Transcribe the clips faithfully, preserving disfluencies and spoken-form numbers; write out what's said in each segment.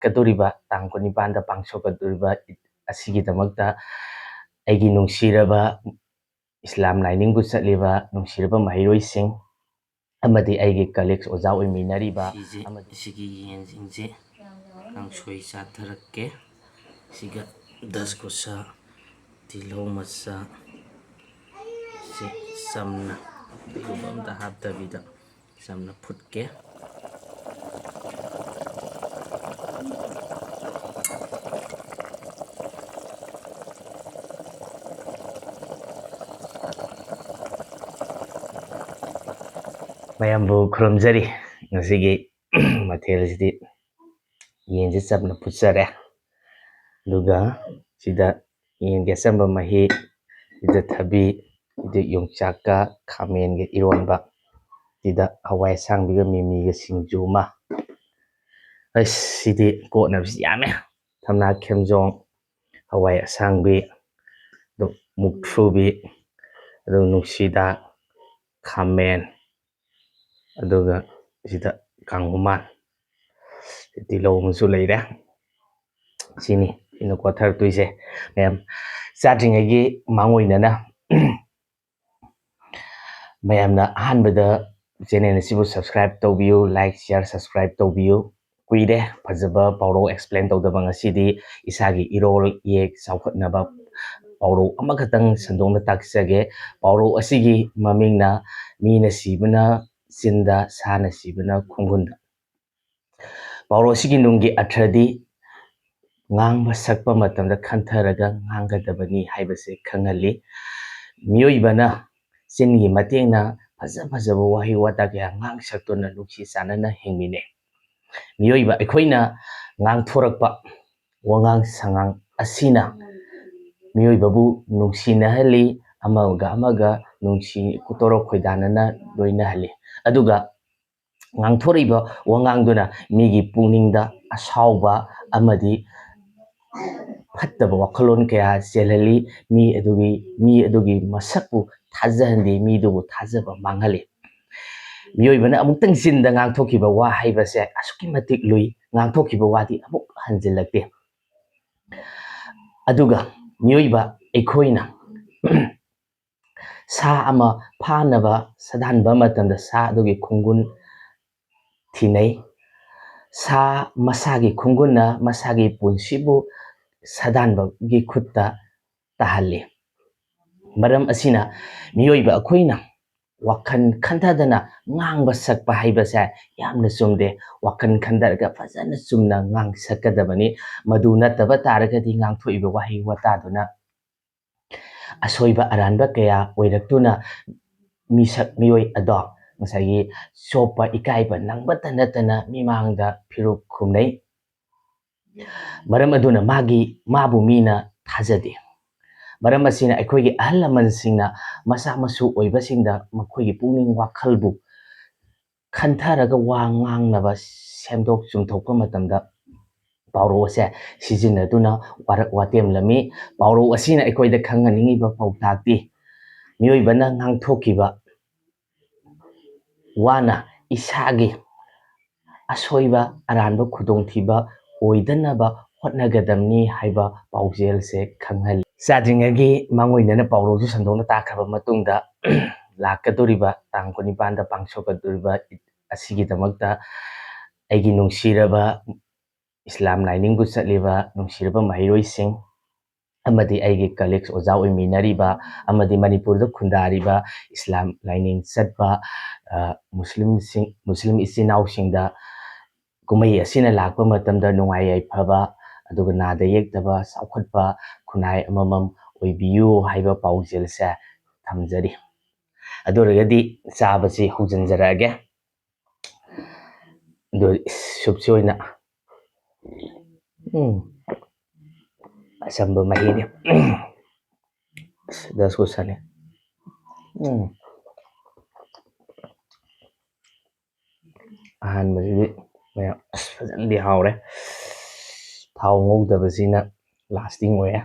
ꯄꯥꯡꯊꯣꯛꯀꯗꯣꯔꯤꯕ, ꯇꯥꯡ ꯀꯨꯟꯅꯤꯄꯥꯟꯗ ꯄꯥꯡꯊꯣꯛꯀꯗꯣꯔꯤꯕ ꯏꯗ ꯑꯁꯤꯒꯤꯗꯃꯛꯇ ꯑꯩꯒꯤ ꯅꯨꯡꯁꯤꯔꯕ ꯏꯁꯂꯥꯝ ꯂꯥꯏꯅꯤꯡꯕꯨ ꯆꯠꯂꯤꯕ ꯅꯨꯡꯁꯤꯔꯕ ꯃꯍꯩꯔꯣꯏꯁꯤꯡ ꯑꯃꯗꯤ ꯑꯩꯒꯤ colleagues ꯑꯣꯖꯥ ꯑꯣꯏꯃꯤꯟꯅꯔꯤꯕ ꯁꯤꯁꯦ, ꯑꯃꯗꯤ ꯁꯤꯒꯤ ꯌꯦꯟꯁꯤꯡꯁꯦ ꯀꯥꯡꯁꯣꯏ ꯆꯥꯊꯔꯛꯀꯦ꯫ ꯁꯤꯒ ꯗꯁꯀꯨꯁꯥ, ꯇꯤꯜꯍꯧ ꯃꯆꯥ, ꯁꯤ ꯆꯝꯅ, ꯑꯗꯨꯒꯨꯝꯕ ꯑꯝꯇ ꯍꯥꯞꯇꯕꯤꯗ ꯆꯝꯅ ꯐꯨꯠꯀꯦ꯫ ꯃꯌꯥꯝꯕꯨ ꯈꯨꯔꯨꯝꯖꯔꯤ꯫ ꯉꯁꯤꯒꯤ ꯃꯊꯦꯜꯁꯤꯗꯤ ꯌꯦꯟꯁꯦ ꯆꯝꯅ ꯐꯨꯠꯆꯔꯦ, ꯑꯗꯨꯒ ꯁꯤꯗ ꯌꯦꯟꯒꯤ ꯑꯆꯝꯕ ꯃꯍꯤ, ꯁꯤꯗ ꯊꯕꯤ, ꯁꯤꯗ ꯌꯣꯡꯆꯥꯛꯀ ꯈꯥꯃꯦꯟꯒ ꯏꯔꯣꯟꯕ, ꯁꯤꯗ ꯍꯋꯥꯏ ꯑꯁꯥꯡꯕꯤꯒ ꯃꯤꯃꯤꯒ ꯁꯤꯡꯖꯨ ꯑꯃ꯫ ꯑꯁ, ꯁꯤꯗꯤ ꯀꯣꯠꯅꯕꯁꯤ ꯌꯥꯝꯃꯦ꯫ ꯊꯝꯅꯥ ꯈꯦꯝꯖꯣꯡ, ꯍꯋꯥꯏ ꯑꯁꯥꯡꯕꯤ, ꯑꯗꯨ ꯃꯨꯛꯊ꯭ꯔꯨꯕꯤ, ꯑꯗꯨ ꯅꯨꯡꯁꯤꯗꯥꯛ, ꯈꯥꯃꯦꯟ, ꯑꯗꯨꯒ ꯁꯤꯗ ꯀꯥꯡꯍꯨꯃꯥꯟ, ꯇꯤꯜꯍꯧ ꯑꯃꯁꯨ ꯂꯩꯔꯦ꯫ ꯁꯤꯅꯤ ꯑꯩꯅ ꯀꯣꯊꯔꯛꯇꯣꯏꯁꯦ꯫ ꯃꯌꯥꯝ ꯆꯥꯗ꯭ꯔꯤꯉꯩꯒꯤ ꯃꯥꯡꯑꯣꯏꯅꯅ ꯃꯌꯥꯝꯅ ꯑꯍꯥꯟꯕꯗ channel ꯑꯁꯤꯕꯨ subscribe ꯇꯧꯕꯤꯌꯨ, like, share, subscribe ꯇꯧꯕꯤꯌꯨ꯫ ꯀꯨꯏꯔꯦ ꯐꯖꯕ ꯄꯥꯎꯔꯧ explain ꯇꯧꯗꯕ꯫ ꯉꯁꯤꯗꯤ ꯏꯁꯥꯒꯤ ꯏꯔꯣꯜ ꯏꯌꯦꯛ ꯆꯥꯎꯈꯠꯅꯕ ꯄꯥꯎꯔꯧ ꯑꯃꯈꯛꯇꯪ ꯁꯟꯗꯣꯛꯅ ꯇꯥꯛꯆꯒꯦ꯫ ꯄꯥꯎꯔꯧ ꯑꯁꯤꯒꯤ ꯃꯃꯤꯡꯅ "ꯃꯤꯅ ꯁꯤꯕꯅ ꯆꯤꯟꯗ, ꯁꯥꯅ ꯁꯤꯕꯅ ꯈꯣꯡꯒꯨꯟꯗ"꯫ ꯄꯥꯎꯔꯧ ꯑꯁꯤꯒꯤ ꯅꯨꯡꯒꯤ ꯑꯔꯊꯗꯤ ꯉꯥꯡꯕ ꯁꯛꯄ ꯃꯇꯝꯗ ꯈꯟꯊꯔꯒ ꯉꯥꯡꯒꯗꯕꯅꯤ ꯍꯥꯏꯕꯁꯦ ꯈꯪꯍꯜꯂꯤ꯫ ꯃꯤꯑꯣꯏꯕꯅ ꯆꯤꯟꯒꯤ ꯃꯇꯦꯡꯅ ꯐꯖ ꯐꯖꯕ ꯋꯥꯍꯩ ꯋꯥꯇꯥ ꯀꯌꯥ ꯉꯥꯡ ꯁꯛꯇꯨꯅ ꯅꯨꯡꯁꯤ ꯆꯥꯟꯅꯅ ꯍꯤꯡꯃꯤꯟꯅꯩ꯫ ꯃꯤꯑꯣꯏꯕ ꯑꯩꯈꯣꯏꯅ ꯉꯥꯡꯊꯣꯔꯛꯄ ꯋꯥꯉꯥꯡ ꯁꯉꯥꯡ ꯑꯁꯤꯅ ꯃꯤꯑꯣꯏꯕꯕꯨ ꯅꯨꯡꯁꯤꯅꯍꯜꯂꯤ, ꯑꯃꯒ ꯑꯃꯒ ꯅꯨꯡꯁꯤ ꯇꯣꯔꯣꯛ ꯈꯣꯏꯗꯥꯅꯅ ꯂꯣꯏꯅꯍꯜꯂꯤ꯫ ꯑꯗꯨꯒ ꯉꯥꯡꯊꯣꯔꯛꯏꯕ ꯋꯥꯉꯥꯡꯗꯨꯅ ꯃꯤꯒꯤ ꯄꯨꯛꯅꯤꯡꯗ ꯑꯁꯥꯎꯕ ꯑꯃꯗꯤ ꯐꯠꯇꯕ ꯋꯥꯈꯜꯂꯣꯟ ꯀꯌꯥ ꯆꯦꯜꯍꯜꯂꯤ꯫ ꯃꯤ ꯑꯗꯨꯒꯤ, ꯃꯤ ꯑꯗꯨꯒꯤ ꯃꯁꯛꯄꯨ ꯊꯥꯖꯍꯟꯗꯦ, ꯃꯤꯗꯨꯕꯨ ꯊꯥꯖꯕ ꯃꯥꯡꯍꯜꯂꯤ꯫ ꯃꯤꯑꯣꯏꯕꯅ ꯑꯃꯨꯛꯇꯪ ꯆꯤꯟꯗ ꯉꯥꯡꯊꯣꯛꯈꯤꯕ ꯋꯥ ꯍꯥꯏꯕꯁꯦ ꯑꯁꯨꯛꯀꯤ ꯃꯇꯤꯛ ꯂꯨꯏ, ꯉꯥꯡꯊꯣꯛꯈꯤꯕ ꯋꯥꯗꯤ ꯑꯃꯨꯛ ꯍꯟꯖꯤꯜꯂꯛꯇꯦ꯫ ꯑꯗꯨꯒ ꯃꯤꯑꯣꯏꯕ ꯑꯩꯈꯣꯏꯅ ꯁꯥ ꯑꯃ ꯐꯥꯅꯕ ꯁꯥꯗꯥꯟꯕ ꯃꯇꯝꯗ ꯁꯥ ꯑꯗꯨꯒꯤ ꯈꯣꯡꯒꯨꯟ ꯊꯤꯅꯩ꯫ ꯁꯥ ꯃꯁꯥꯒꯤ ꯈꯣꯡꯒꯨꯟꯅ ꯃꯁꯥꯒꯤ ꯄꯨꯟꯁꯤꯕꯨ ꯁꯥꯗꯥꯟꯕꯒꯤ ꯈꯨꯠꯇ ꯇꯥꯍꯜꯂꯤ꯫ ꯃꯔꯝ ꯑꯁꯤꯅ ꯃꯤꯑꯣꯏꯕ ꯑꯩꯈꯣꯏꯅ ꯋꯥꯈꯜ ꯈꯟꯊꯗꯅ ꯉꯥꯡꯕ ꯁꯛꯄ ꯍꯥꯏꯕꯁꯦ ꯌꯥꯝꯅ ꯆꯨꯝꯗꯦ꯫ ꯋꯥꯈꯜ ꯈꯟꯊꯔꯒ ꯐꯖꯅ ꯆꯨꯝꯅ ꯉꯥꯡꯁꯛꯀꯗꯕꯅꯤ꯫ ꯃꯗꯨ ꯅꯠꯇꯕ ꯇꯥꯔꯒꯗꯤ ꯉꯥꯡꯊꯣꯛꯏꯕ ꯋꯥꯍꯩ ꯋꯥꯇꯥꯗꯨꯅ ꯑꯁꯣꯏꯕ ꯑꯔꯥꯟꯕ ꯀꯌꯥ ꯑꯣꯏꯔꯛꯇꯨꯅ ꯃꯤꯁꯛ ꯃꯤꯑꯣꯏ ꯑꯗꯣ ꯉꯁꯥꯏꯒꯤ ꯆꯣꯞꯄ ꯏꯀꯥꯏꯕ ꯅꯪꯕꯇ ꯅꯠꯇꯅ ꯃꯤꯃꯥꯡꯗ ꯐꯤꯔꯨꯛ ꯈꯨꯝꯅꯩ꯫ ꯃꯔꯝ ꯑꯗꯨꯅ ꯃꯥꯒꯤ, ꯃꯥꯕꯨ ꯃꯤꯅ ꯊꯥꯖꯗꯦ꯫ ꯃꯔꯝ ꯑꯁꯤꯅ ꯑꯩꯈꯣꯏꯒꯤ ꯑꯍꯜ ꯂꯃꯟꯁꯤꯡꯅ ꯃꯆꯥ ꯃꯁꯨ ꯑꯣꯏꯕꯁꯤꯡꯗ ꯃꯈꯣꯏꯒꯤ ꯄꯨꯛꯅꯤꯡ ꯋꯥꯈꯜꯕꯨ ꯈꯟꯊꯔꯒ ꯋꯥ ꯉꯥꯡꯅꯕ ꯁꯦꯝꯗꯣꯛ ꯆꯨꯝꯊꯣꯛꯄ ꯃꯇꯝꯗ ꯄꯥꯎꯔꯧ ꯑꯁꯦ ꯁꯤꯖꯤꯟꯅꯗꯨꯅ ꯋꯥꯔꯛ ꯋꯥꯇꯦꯝꯂꯝꯃꯤ꯫ ꯄꯥꯎꯔꯧ ꯑꯁꯤꯅ ꯑꯩꯈꯣꯏꯗ ꯈꯪꯍꯟꯅꯤꯡꯉꯤꯕ ꯄꯥꯎꯇꯥꯛꯇꯤ ꯃꯤꯑꯣꯏꯕꯅ ꯉꯥꯡꯊꯣꯛꯈꯤꯕ ꯋꯥꯅ ꯏꯁꯥꯒꯤ ꯑꯁꯣꯏꯕ ꯑꯔꯥꯟꯕ ꯈꯨꯗꯣꯡꯊꯤꯕ ꯑꯣꯏꯗꯅꯕ ꯍꯣꯠꯅꯒꯗꯕꯅꯤ ꯍꯥꯏꯕ ꯄꯥꯎꯖꯦꯜꯁꯦ ꯈꯪꯍꯜꯂꯤ꯫ ꯆꯥꯗ꯭ꯔꯤꯉꯩꯒꯤ ꯃꯥꯡꯑꯣꯏꯅꯅ ꯄꯥꯎꯔꯧꯁꯨ ꯁꯟꯗꯣꯛꯅ ꯇꯥꯈ꯭ꯔꯕ ꯃꯇꯨꯡꯗ ꯂꯥꯛꯀꯗꯧꯔꯤꯕ ꯇꯥꯡ ꯀꯨꯟꯅꯤꯄꯥꯟꯗ ꯄꯥꯡꯊꯣꯛꯀꯗꯧꯔꯤꯕ ꯏꯗ ꯑꯁꯤꯒꯤꯗꯃꯛꯇ ꯑꯩꯒꯤ ꯅꯨꯡꯁꯤꯔꯕ ꯏꯁꯂꯥꯝ ꯂꯥꯏꯅꯤꯡꯕꯨ ꯆꯠꯂꯤꯕ ꯅꯨꯡꯁꯤꯔꯕ ꯃꯍꯩꯔꯣꯏꯁꯤꯡ ꯑꯃꯗꯤ ꯑꯩꯒꯤ ꯀꯂꯤꯛꯁ ꯑꯣꯖꯥ ꯑꯣꯏꯃꯤꯟꯅꯔꯤꯕ ꯑꯃꯗꯤ ꯃꯅꯤꯄꯨꯔꯗ ꯈꯨꯟꯗꯥꯔꯤꯕ ꯏꯁꯂꯥꯝ ꯂꯥꯏꯅꯤꯡ ꯆꯠꯄ, ꯑ, ꯃꯨꯁꯂꯤꯝꯁꯤꯡ, ꯃꯨꯁꯂꯤꯝ ꯏꯆꯤꯟ ꯏꯅꯥꯎꯁꯤꯡꯗ ꯀꯨꯝꯍꯩ ꯑꯁꯤꯅ ꯂꯥꯛꯄ ꯃꯇꯝꯗ ꯅꯨꯡꯉꯥꯏ ꯌꯥꯏꯐꯕ, ꯑꯗꯨꯒ ꯅꯥꯗ ꯌꯦꯛꯇꯕ, ꯆꯥꯎꯈꯠꯄ ꯈꯨꯟꯅꯥꯏ ꯑꯃꯃꯝ ꯑꯣꯏꯕꯤꯌꯨ ꯍꯥꯏꯕ ꯄꯥꯎꯖꯦꯜꯁꯦ ꯊꯝꯖꯔꯤ꯫ ꯑꯗꯨ ꯑꯣꯏꯔꯒꯗꯤ ꯆꯥꯕꯁꯤ ꯍꯧꯖꯤꯟꯖꯔꯛꯑꯒꯦ꯫ ꯑꯗꯨ ꯁꯨꯞꯁꯤ ꯑꯣꯏꯅ, ꯎꯝ, ꯑꯆꯝꯕ ꯃꯍꯤꯅꯤ꯫ ꯑꯁ, ꯗꯁ ꯀꯨꯁꯥꯅꯤ꯫ ꯎꯝ꯫ ꯑꯍꯥꯟꯕꯁꯤꯗꯤ ꯃꯌꯥꯝ ꯑꯁ ꯐꯖꯅꯗꯤ ꯍꯥꯎꯔꯦ꯫ ꯊꯥꯎ ꯉꯧꯗꯕꯁꯤꯅ lasting ꯑꯣꯏꯔꯦ꯫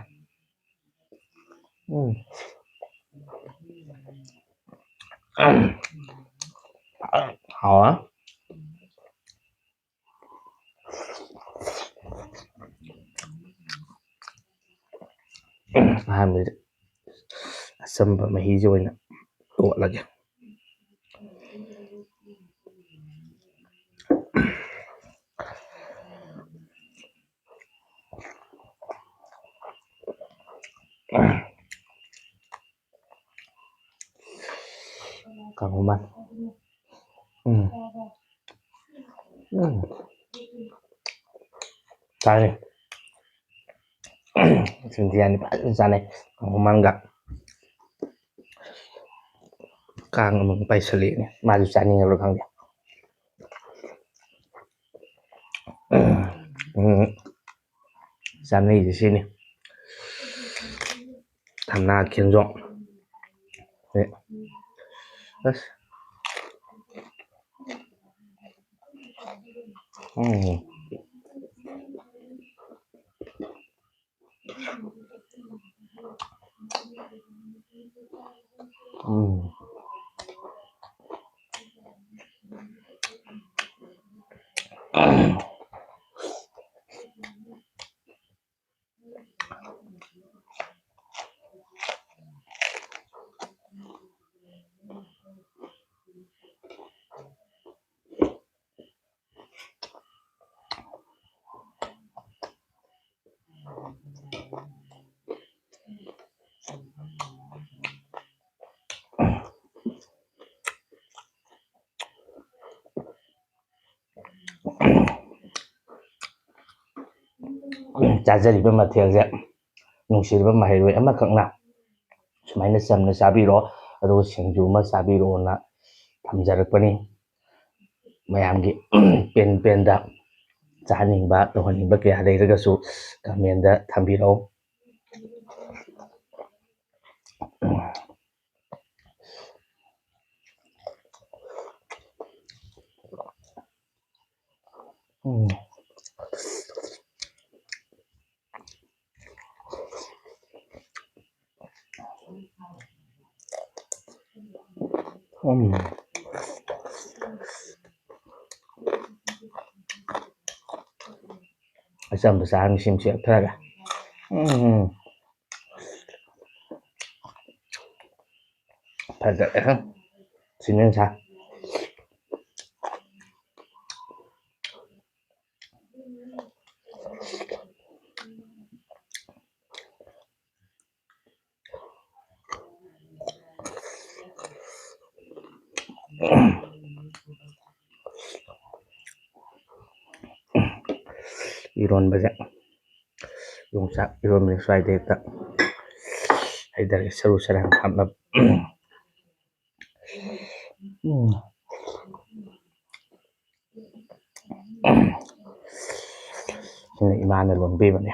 ꯎꯝ꯫ ꯍꯥꯎꯔꯦ꯫ ꯑꯍꯥꯟꯕꯗ ꯑꯆꯝꯕ ꯃꯍꯤꯁꯦ ꯑꯣꯏꯅ ꯇꯣꯠꯂꯒꯦ꯫ ꯀꯥꯡꯍꯧ ꯃꯥꯟ꯫ ꯎꯝ꯫ ꯎꯝ꯫ ꯆꯥꯔꯦ꯫ ꯁꯤꯡꯖꯨ ꯌꯥꯅꯤ ꯐꯖꯅ ꯆꯥꯅꯩ꯫ ꯀꯥꯡꯍꯧ ꯃꯥꯟꯒ꯫ ꯀꯥꯡ ꯑꯃꯨꯛ ꯄꯥꯏꯁꯜꯂꯛꯑꯦꯅꯦ꯫ ꯃꯥꯁꯨ ꯆꯥꯅꯤꯡꯉꯕ꯭ꯔꯥ ꯈꯪꯗꯦ꯫ ꯎꯝ꯫ ꯆꯥꯅꯩꯁꯦ ꯁꯤꯅꯤ꯫ ꯊꯝꯅꯥ ꯈꯦꯟꯖꯣꯡ꯫ ꯑꯦ꯫ ꯑꯁ꯫ ꯎꯝ꯫ ꯎꯝ꯫ ꯆꯥꯖꯔꯤꯕ ꯃꯊꯦꯜꯁꯦ ꯅꯨꯡꯁꯤꯔꯕ ꯃꯍꯩꯔꯣꯏ ꯑꯃꯈꯛꯅ ꯁꯨꯃꯥꯏꯅ ꯆꯝꯅ ꯆꯥꯕꯤꯔꯣ, ꯑꯗꯨꯒ ꯁꯤꯡꯖꯨ ꯑꯃ ꯆꯥꯕꯤꯔꯣꯅ ꯊꯝꯖꯔꯛꯄꯅꯤ꯫ ꯃꯌꯥꯝꯒꯤ ꯄꯦꯟ ꯄꯦꯟꯗ ꯆꯥꯍꯟꯅꯤꯡꯕ, ꯇꯧꯍꯟꯅꯤꯡꯕ ꯀꯌꯥ ꯂꯩꯔꯒꯁꯨ comment ꯊꯝꯕꯤꯔꯛꯎ꯫ ꯎꯝ꯫ ꯎꯝ꯫ ꯑꯆꯝꯕ ꯆꯥꯔꯅꯤ ꯁꯤꯃ ꯁꯦꯠꯊꯔꯒ꯫ ꯎꯝ꯫ ꯐꯖꯔꯦ꯫ ꯁꯤꯅ ꯁꯥ꯫ ꯏꯔꯣꯟꯕꯁꯦ ꯌꯣꯡꯆꯥꯛ ꯏꯔꯣꯟꯕꯁꯦ ꯁ꯭ꯋꯥꯏꯗ ꯍꯦꯛꯇ ꯍꯩꯊꯔꯒ ꯁꯔꯨ ꯁꯔꯥꯡ ꯍꯥꯞꯅꯕ꯫ ꯎꯝ꯫ ꯁꯤꯅ ꯏꯃꯥꯅ ꯂꯣꯟꯕꯤꯕꯅꯦ꯫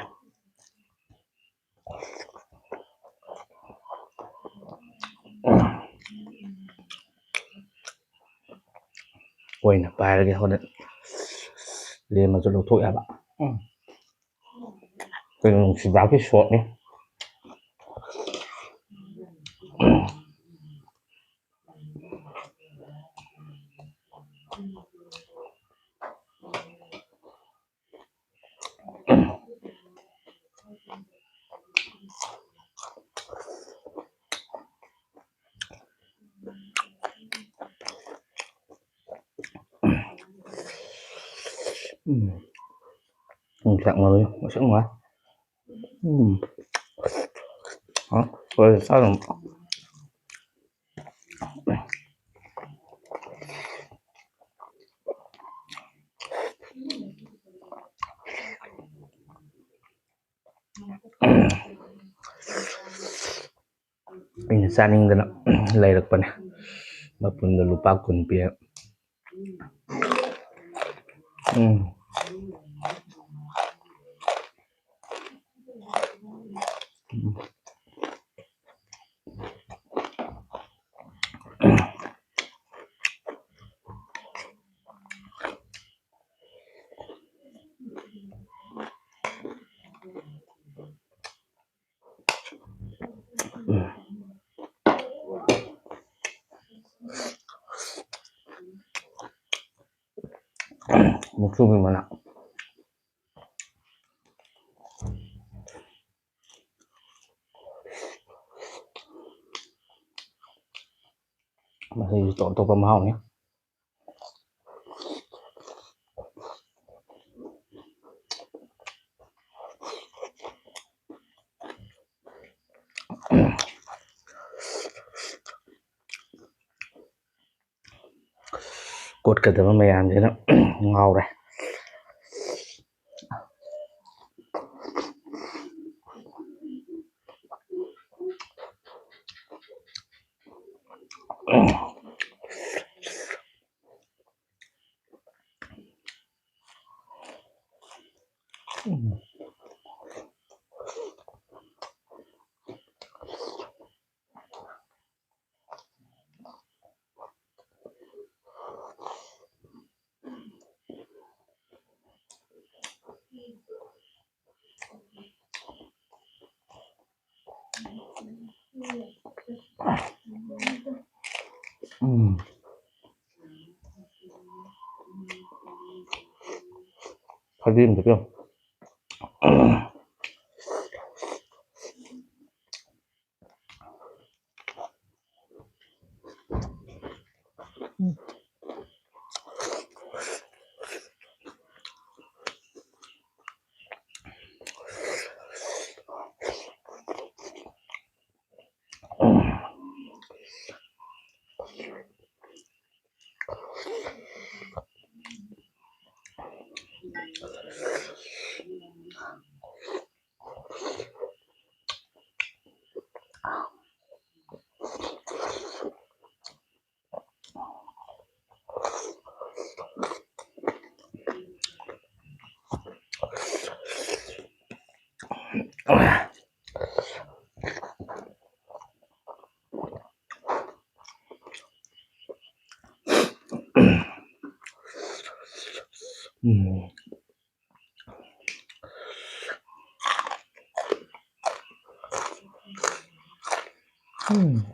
ꯑꯣꯏꯅ ꯄꯥꯏꯔꯒꯦ, ꯍꯣꯔꯦꯟ ꯂꯦꯝꯃꯁꯨ ꯂꯧꯊꯣꯛ ꯌꯥꯕ꯫ ꯎꯝ꯫ ꯀꯩꯅꯣ, ꯅꯨꯡꯁꯤꯗꯥꯛꯀꯤ ꯁꯣꯠꯅꯤ꯫ ꯎꯝ꯫ ꯌꯣꯡꯆꯥꯛ ꯃꯔꯨ ꯃꯁꯛ ꯅꯨꯡꯉꯥꯏ꯫ ꯎꯝ꯫ ꯍꯥ? ꯍꯣꯏ, ꯆꯥꯔꯨꯅꯨ꯫ ꯑꯩꯅ ꯆꯥꯅꯤꯡꯗꯅ ꯂꯩꯔꯛꯄꯅꯦ꯫ ꯃꯄꯨꯟꯗ ꯂꯨꯄꯥ ꯀꯨꯟ ꯄꯤ꯫ ꯎꯝ꯫ ꯎꯝ꯫ ꯃꯨꯛꯊ꯭ꯔꯨꯕꯤ ꯃꯅꯥ꯫ ꯃꯁꯤꯁꯨ ꯇꯣꯞ ꯇꯣꯞꯄ ꯃꯍꯥꯎꯅꯤ꯫ ꯀꯣꯠꯀꯗꯕ ꯃꯌꯥꯝꯁꯤꯅ ꯉꯥꯎꯔꯦ꯫ ꯎꯝ꯫ ꯐꯗꯤꯒꯨꯝꯕꯁꯨ ꯌꯥꯝ ꯎꯝ꯫ ꯎꯝ꯫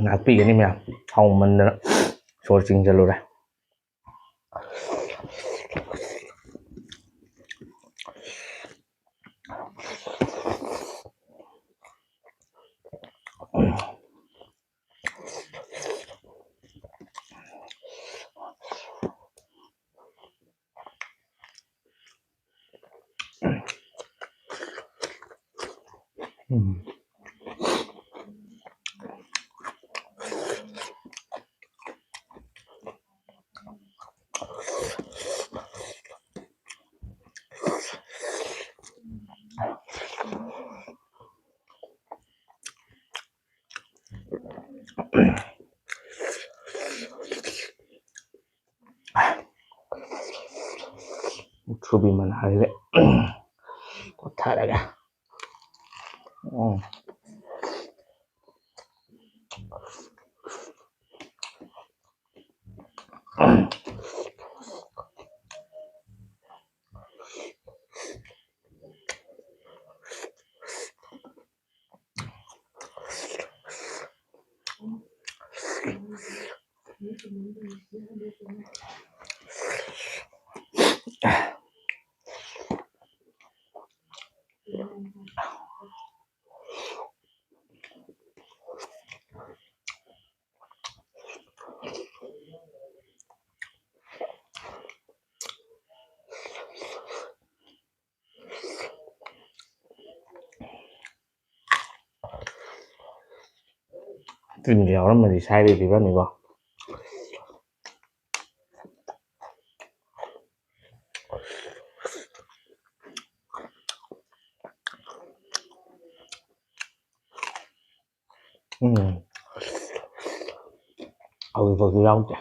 ꯉꯥꯛꯄꯤꯒꯅꯤ ꯃꯌꯥꯝ, ꯍꯥꯎꯃꯟꯗꯅ ꯁꯣꯔ ꯆꯤꯡꯁꯤꯜꯂꯨꯔꯦ꯫ ꯎꯝ꯫ ꯃꯨꯛꯊ꯭ꯔꯨꯕꯤ ꯃꯅꯥꯁꯤꯗ ꯀꯣꯠꯊꯔꯒ꯫ ꯎꯝ꯫ ꯇꯤꯟꯒ ꯌꯥꯎꯔꯝꯃꯗꯤ ꯁꯥꯏꯕꯒꯤ ꯐꯤꯕꯝꯅꯤꯀꯣ꯫ ꯎꯝ꯫ ꯍꯧꯖꯤꯛꯐꯥꯎꯗꯤ ꯌꯥꯎꯗꯦ꯫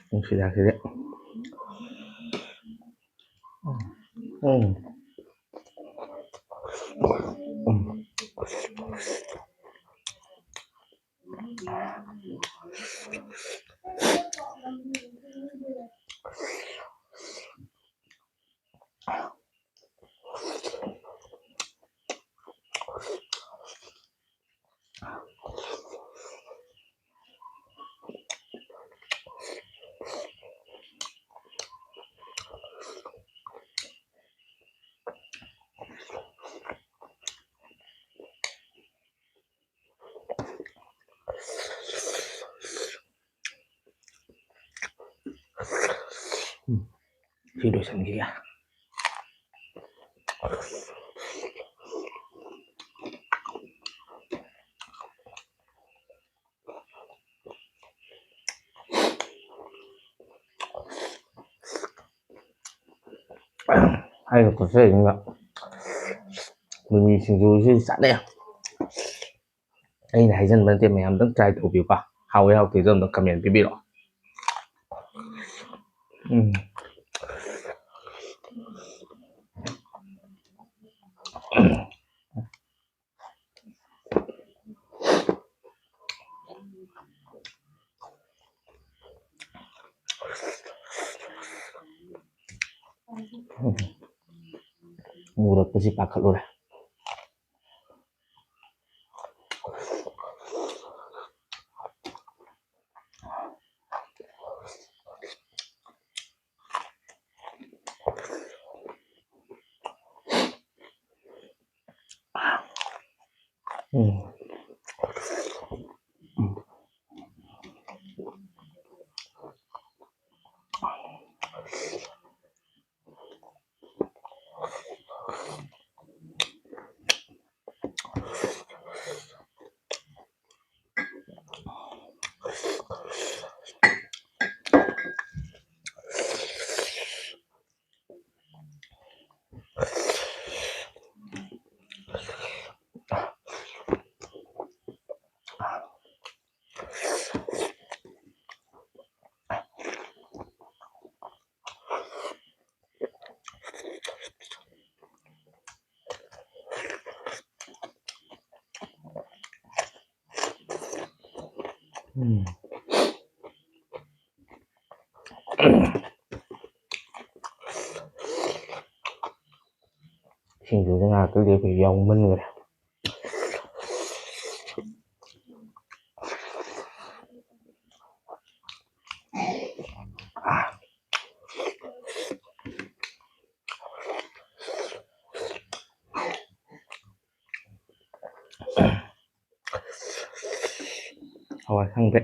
ꯅꯨꯡꯁꯤꯗꯥꯛꯁꯤꯗꯤ꯫ ꯎꯝ꯫ ꯎꯝ꯫ ꯎꯝ, ꯁꯤ ꯂꯣꯏꯁꯤꯟꯈꯤꯒꯦ꯫ ꯍꯥꯏꯔꯤꯕ ꯄꯣꯠꯆꯩꯁꯤꯡꯒ ꯃꯤꯃꯤ ꯁꯤꯡꯖꯨꯁꯤ ꯆꯥꯅꯩ꯫ ꯑꯩꯅ ꯍꯥꯏꯖꯟꯕ ꯅꯠꯇꯦ, ꯃꯌꯥꯝ ꯑꯝꯇꯪ try ꯇꯧꯕꯤꯌꯨꯀꯣ꯫ ꯍꯥꯎꯋꯦ ꯍꯥꯎꯇꯦꯗꯣ ꯑꯝꯇꯪ comment ꯄꯤꯕꯤꯔꯛꯑꯣ꯫ ꯎꯝ꯫ ꯃꯨꯔꯛꯄꯁꯤ ꯄꯥꯈꯠꯂꯨꯔꯦ꯫ ꯎꯝ꯫ ꯎꯝ꯫ ꯁꯤꯡꯖꯨꯁꯦ ꯉꯥꯏꯍꯥꯛꯇꯪꯗꯤ ꯑꯩꯈꯣꯏ ꯌꯥꯎꯃꯟꯈ꯭ꯔꯦ꯫ ꯍꯋꯥꯏ ꯑꯁꯥꯡꯕꯤ꯫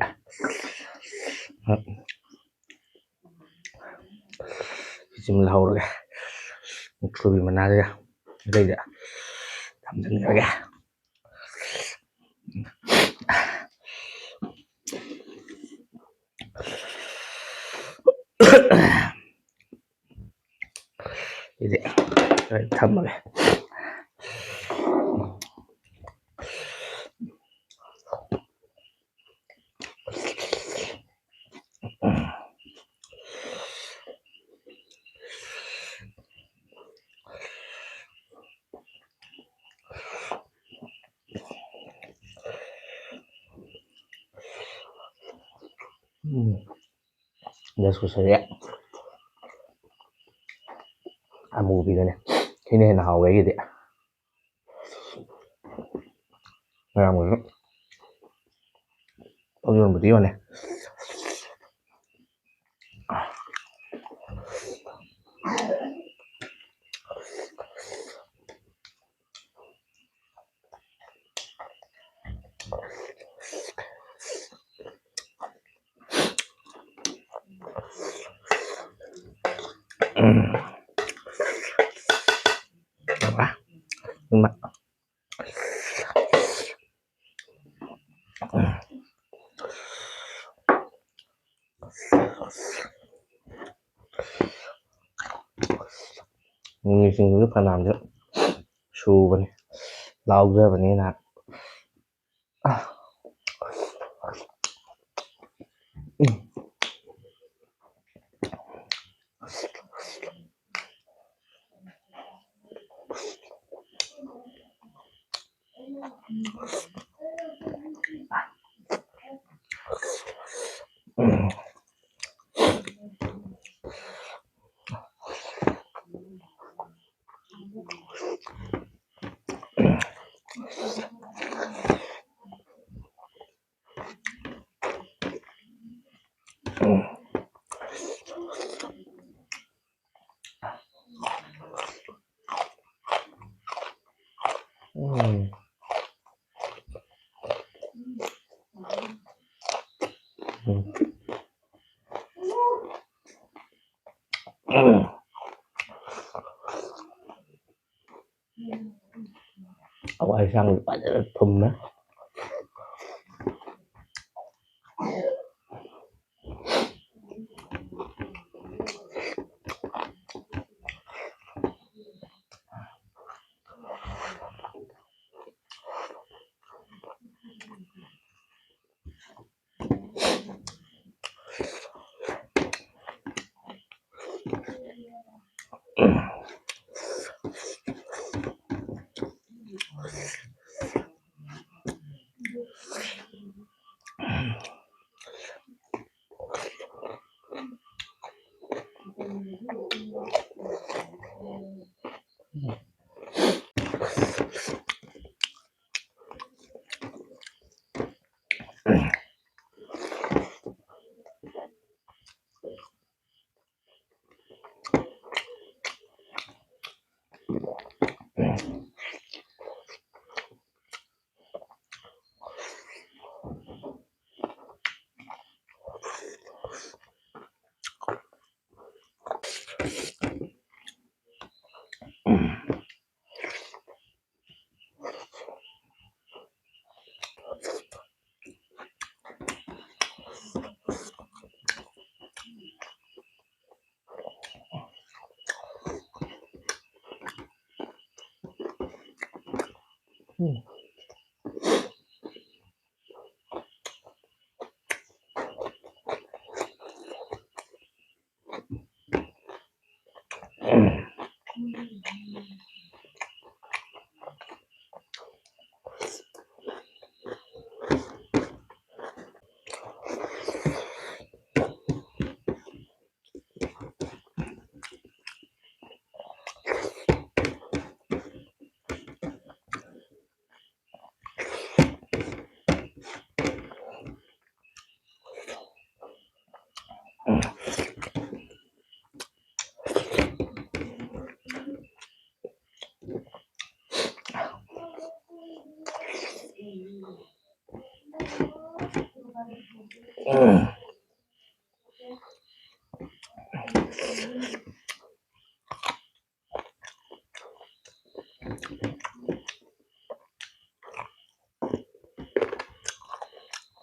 ꯁꯤꯁꯤꯃ ꯂꯧꯍꯧꯔꯒꯦ꯫ ꯃꯨꯛꯊ꯭ꯔꯨꯕꯤ ꯃꯅꯥꯁꯤꯒ ꯑꯇꯩꯗꯤ ꯊꯝꯖꯤꯟꯈ꯭ꯔꯒꯦ꯫ ꯁꯤꯗꯤ ꯊꯝꯃꯒꯦ꯫ ꯎꯝ꯫ ꯗꯁꯀꯨꯁꯁꯦ ꯑꯃꯨꯕꯤꯗꯨꯅꯦ꯫ ꯁꯤꯅ ꯍꯦꯟꯅ ꯍꯥꯎꯋꯦ ꯑꯩꯒꯤꯗꯤ꯫ ꯃꯌꯥꯝꯒꯤꯁꯨ ꯌꯣꯟꯕꯨꯗꯤ ꯌꯣꯜꯂꯦ꯫ ꯎꯝ꯫ ꯏꯃꯥ꯫ ꯃꯤꯃꯤ ꯁꯤꯡꯖꯨꯁꯨ ꯐꯅꯌꯥꯝꯁꯨ ꯁꯨꯕꯅꯤ, ꯂꯥꯎꯖꯕꯅꯤꯅ꯫ ꯎꯝ꯫ ꯎꯝ꯫ ꯎꯝ꯫ ꯎꯝ꯫ ꯍꯋꯥꯏ ꯑꯁꯥꯡꯕꯤ ꯐꯖꯅ ꯊꯨꯝꯃꯦ꯫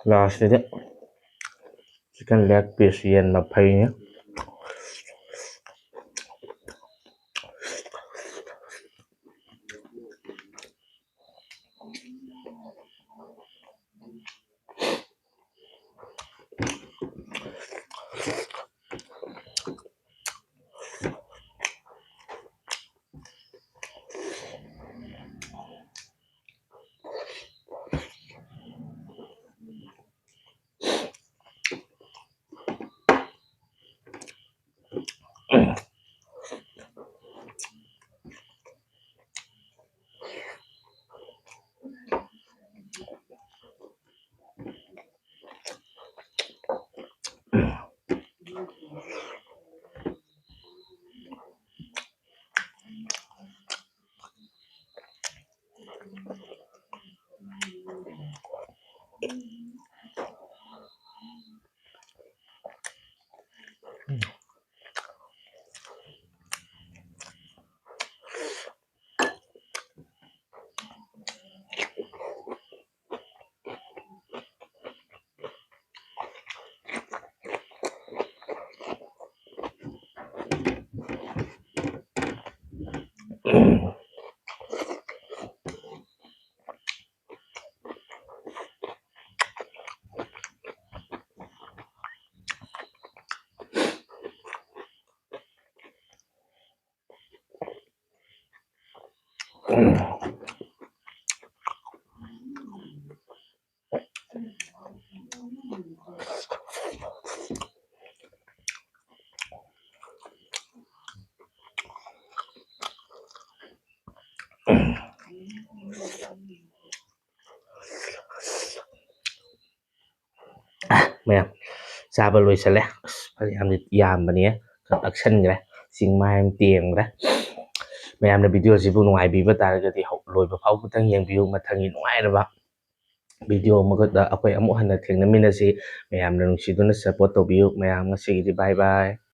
ꯂꯥꯁꯁꯤꯗ chicken leg piece, ꯌꯦꯟ ꯃꯐꯩꯅꯤ꯫ ꯃꯌꯥꯝ ꯆꯥꯕ ꯂꯣꯏꯁꯜꯂꯦ꯫ ꯑꯁ, ꯐꯅꯌꯥꯝꯗꯤ ꯌꯥꯝꯕꯅꯦ, ꯈꯔ ꯀꯛꯁꯟꯈ꯭ꯔꯦ꯫ ꯆꯤꯡ ꯃꯥꯏ ꯑꯃ ꯇꯦꯡꯈ꯭ꯔꯦ꯫ ꯃꯌꯥꯝꯅ video ꯁꯤꯕꯨ ꯅꯨꯡꯉꯥꯏꯕꯤꯕ ꯇꯥꯔꯒꯗꯤ ꯍꯧ-, ꯂꯣꯏꯕ ꯐꯥꯎꯕꯗꯪ ꯌꯦꯡꯕꯤꯌꯨ꯫ ꯃꯊꯪꯒꯤ ꯅꯨꯡꯉꯥꯏꯔꯕ ꯚꯤꯗꯤꯑꯣ ꯑꯃꯒꯗ ꯑꯩꯈꯣꯏ ꯑꯃꯨꯛ ꯍꯟꯅ ꯊꯦꯡꯅꯃꯤꯟꯅꯁꯤ꯫ ꯃꯌꯥꯝꯅ ꯅꯨꯡꯁꯤꯗꯨꯅ ꯁꯞꯄꯣꯔꯠ ꯇꯧꯕꯤꯌꯨ꯫ ꯃꯌꯥꯝ, ꯉꯁꯤꯒꯤꯗꯤ ꯕꯥꯏ ꯕꯥꯏ꯫